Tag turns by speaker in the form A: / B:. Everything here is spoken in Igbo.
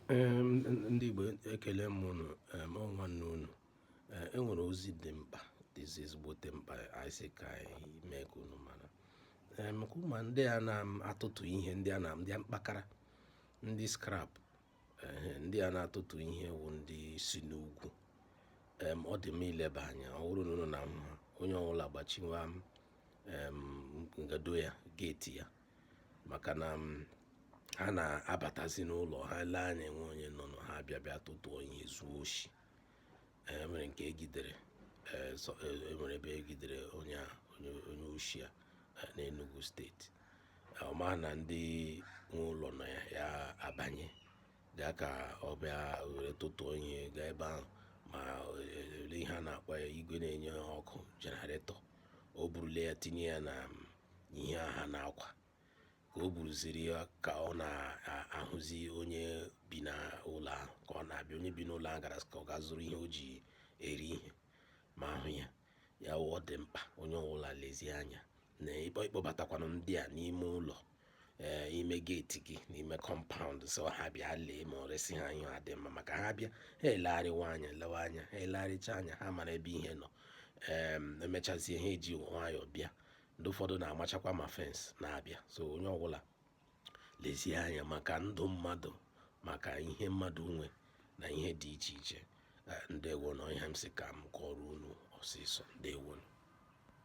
A: Ndị Igbo, ekele m unu. Ọ nwanne unu. E nwere ozi dị mkpa, dịzi ezigbote mkpa, anyị sị ka anyị mee ka unu mara. Maka ụmụ ndị a na-atụtụ ihe, ndị a na ndị mkpakara, ndị scrap, ndị a na-atụtụ ihe wụ ndị si n'ugwu. Ọ dị mma ileba anya. Ọ bụrụ na unu na-ahụ ha, onye ọbụla gbachiwa ngado ya, gate ya, maka na ha na-abatazi n'ụlọ ha, lee anya enwe onye nọ nọ, ha bịa bịa tụtụọ ihe, zuo oshi. E nwere nke egidere, e nwere ebe egidere onye a, onye oshi a n'Enugu Steeti. Ọ ma na ndị nwe ụlọ nọ ya, ya abanye gaa ka ọ bịa were tụtụọ ihe, gaa ebe ahụ ma ele ihe a na-akpọ ya, igwe na-enye ọkụ, generator. O burule ya, tinye ya na ihe ha na-akwa, ka o buruziri ya, ka ọ na-ahụzi onye bi n'ụlọ ahụ ka ọ na-abịa. Onye bi n'ụlọ ahụ gara ka ọ ga zụrụ ihe o ji eri ihe, ma ahụ ya. Ya wụ, ọ dị mkpa onye ọbụla lezie anya na ịkpọbatakwanụ ndị a n'ime ụlọ, ee, ime gate gị, n'ime compound, so ha bịa lee ma ọ resị ha ihe adị mma, maka ha bịa, ha elegharịwa anya, lewe anya, ha elegharịcha anya, ha mara ebe ihe nọ. Ee, emechazie, ha eji nwayọọ bịa. Ndị ụfọdụ na-amachakwa ma fence na-abịa. So onye ọbụla lezie anya maka ndụ mmadụ, maka ihe mmadụ nwe na ihe dị iche iche. Ndewo. Na ihe m sị ka m kọrọ unu ọsịsọ. Ndewo.